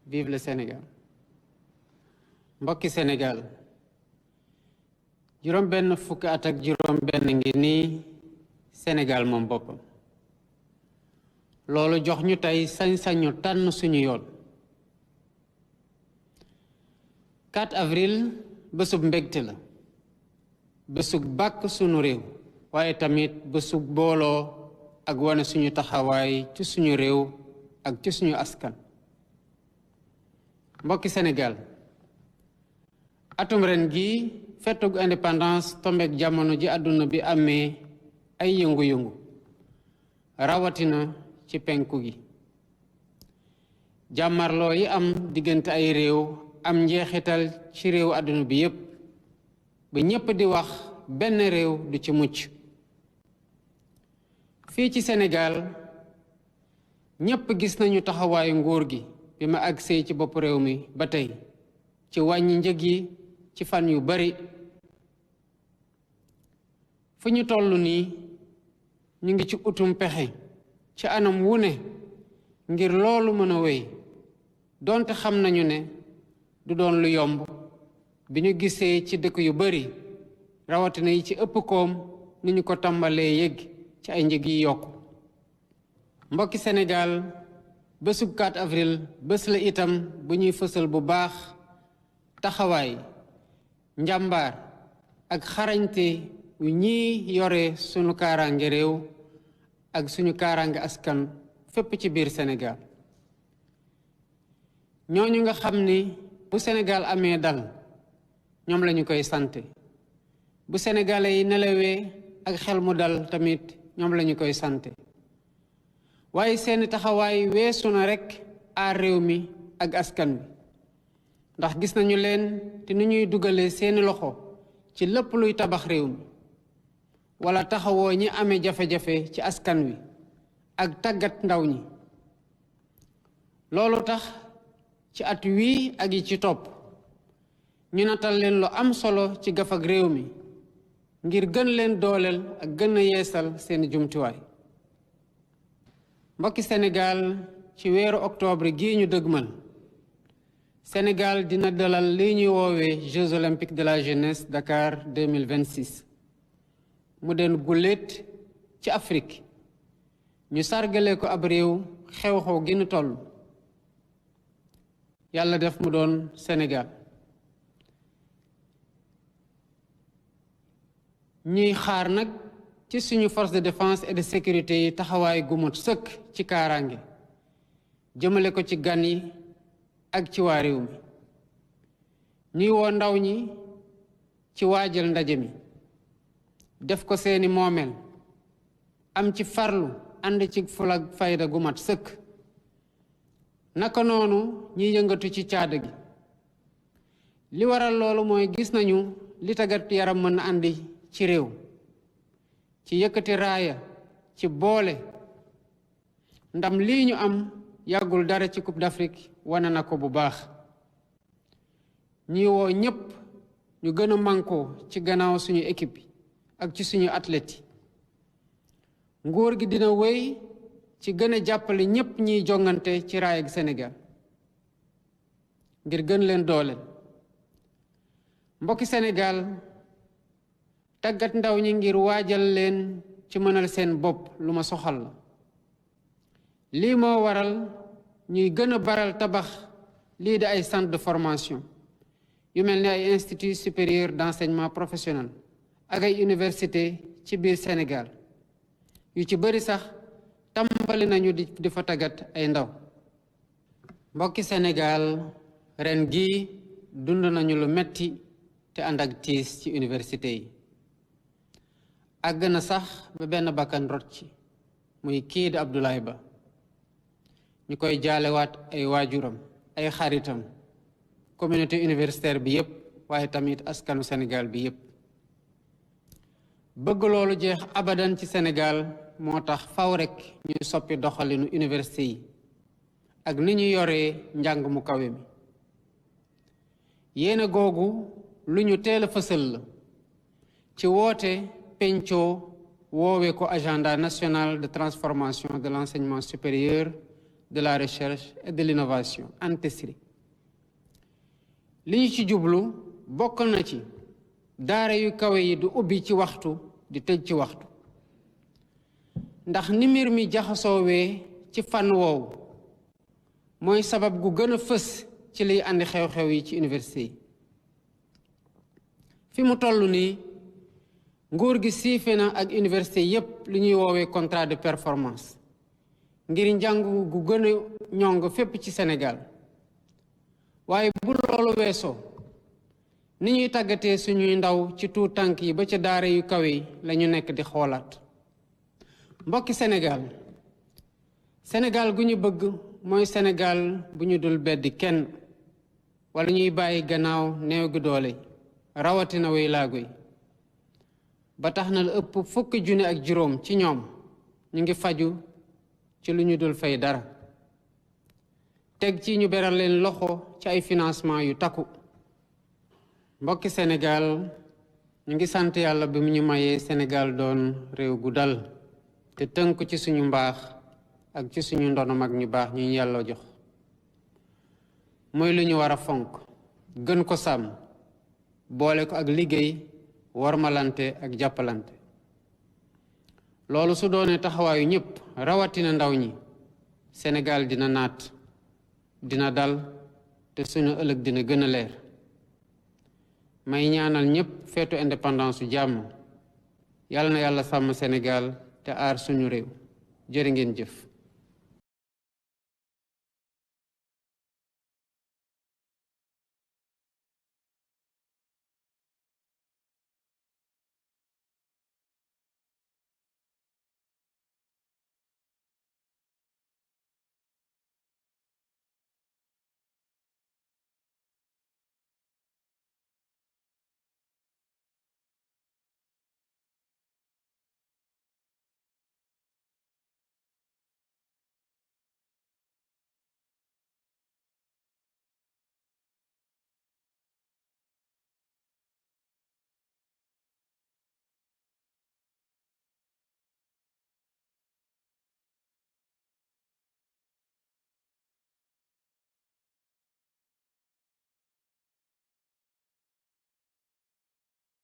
Vive le Sénégal. Mbokki Sénégal juróom benn fukki at ak juróom benn ngi nii Sénégal moom boppam loolu jox ñu tey sañ-sañu tànn suñu yoon 4 avril bésub mbégte la bésub bàkk suñu réew waaye tamit bésub booloo ak wane suñu taxawaay ci suñu réew ak ci suñu askan mbokki Sénégal atum ren gi fettug indépendance tombeek jamono ji àdduna bi amee ay yëngu-yëngu rawatina ci penku gi jàmmarloo yi am diggante ay réew am njeexital ci réew àdduna bi yépp ba ñépp di wax benn réew du ci mucc fii ci Sénégal ñépp gis nañu taxawaayu nguur gi bi ma agsee ci bopp réew mi ba tey ci wàññi njëg yi ci fan yu bari fu ñu toll nii ñu ngi ci utum pexe ci anam wu ne ngir loolu mën a wéy donte xam nañu ne du doon lu yomb bi ñu gisee ci dëkk yu bari rawatina yi ci ëpp koom ni ñu ko tàmbalee yëg ci ay njëg yi yokku mbokki Sénégal bésub 4 avril bés la itam bu ñuy fësal bu baax taxawaay njàmbaar ak xarañte yu ñii yore sunu kaaraange réew ak suñu kaaraange askan fépp ci biir Sénégal ñooñu nga xam ni bu Sénégal amee dal ñoom lañu koy sante bu sénégalais yi nelawee ak xel mu dal tamit ñoom lañu koy sante waaye seeni taxawaay weesu na rekk aar réew mi ak askan wi ndax gis nañu leen te nu ñuy dugalee seeni loxo ci lépp luy tabax réew mi wala taxawoo ñi amee jafe-jafe ci askan wi ak tàggat ndaw ñi loolu tax ci at wii ak yi ci topp ñu natal leen lu am solo ci gafag réew mi ngir gën leen dooleel ak gën a yeesal seeni jumtuwaay mbokki Sénégal ci weeru octobre gii ñu dëgmal Sénégal dina dalal li ñuy woowee Jeux olympiques de la jeunesse Dakar 2026 mu den guléet ci Afrique ñu sargale ko ab réew xew-xew gi nu toll yàlla def mu doon Sénégal ñuy xaar nag ci suñu force de défense et de sécurité yi taxawaay gu mot sëkk ci kaaraange jëmale ko ci gan yi ak ci waa réew mi ñuy woo ndaw ñi ci waajal ndaje mi def ko seeni moomeel am ci farlu ànd ci fulag fayda gu mat sëkk naka noonu ñiy yëngatu ci caada gi li waral loolu mooy gis nañu li tàggat yaram mën na àndi ci réew ci yëkkati raaya ci boole ndam lii ñu am yàggul dara ci Coupe d'Afrique wane na ko bu baax ñi woo ñépp ñu gën a mànkoo ci gannaaw suñu équipe yi ak ci suñu athlètes yi nguur gi dina wéy ci gën a jàppale ñépp ñiy jongante ci raaya gi Sénégal ngir gën leen dooleel mbokki Sénégal tàggat ndaw ñi ngir waajal leen ci mënal seen bopp lu ma soxal la lii moo waral ñuy gën a baral tabax lii di ay centre de formation yu mel ni ay institut supérieur d'enseignement professionnel ak ay université ci biir Sénégal yu ci bari sax tàmbali nañu di fa tàggat ay ndaw mbokki Sénégal ren gi dund nañu lu metti te ànd ak tiis ci université yi àgg na sax ba benn bakkan rot ci muy kii di Abdoulaye Ba ñu koy jaalewaat ay waajuram ay xaritam communauté universitaire bi yépp waaye tamit askanu Sénégal bi yépp bëgg loolu jeex abadan ci Sénégal moo tax faw rekk ñu soppi doxalinu université yi ak ni ñu yoree njàng mu kawe mi yéena googu lu ñu teel a fësal la ci woote pencoo woowe ko agenda national de transformation de l'enseignement supérieur de la recherche et de l'innovation ANTESRI. li ñu ci jublu bokk na ci daara yu kawe yi du ubbi ci waxtu di tëj ci waxtu ndax ni mbir mi jaxasoowee ci fànn woowu mooy sabab gu gën a fës ci liy andi xew-xew yi ci université yi fi mu toll nii nguur gi siife na ak université yépp li ñuy woowee contrat de performance ngir njàng gu gën a ñong fépp ci Sénégal waaye bu loolu weesoo ni ñuy tàggatee suñuy ndaw ci tuut tànk yi ba ca daara yu kawe yi la ñu nekk di xoolaat mbokki Sénégal gu ñu bëgg mooy Sénégal bu ñu dul beddi kenn wala ñuy bàyyi gannaaw néew gi doole rawatina way laago yi ba tax na la ëpp fukki junni ak juróom ci ñoom ñu ngi faju ci lu ñu dul fay dara teg ci ñu beral leen loxo ci ay financement yu takku mbokki Sénégal ñu ngi sant yàlla bi mu ñu mayee Sénégal doon réew gu dal te tënk ci suñu mbaax ak ci suñu ndono mag ñu baax ñu yàlla jox mooy lu ñu war a fonk gën ko sàmm boole ko ak liggéey warmalante ak jàppalante loolu su doonee taxawaayu ñépp rawatina ndaw ñi Sénégal dina naat dina dal te suñu ëllëg dina gën a leer may ñaanal ñépp feetu indépendance su jàmm yàlla na yàlla sàmm Sénégal te aar suñu réew jërë ngeen jëf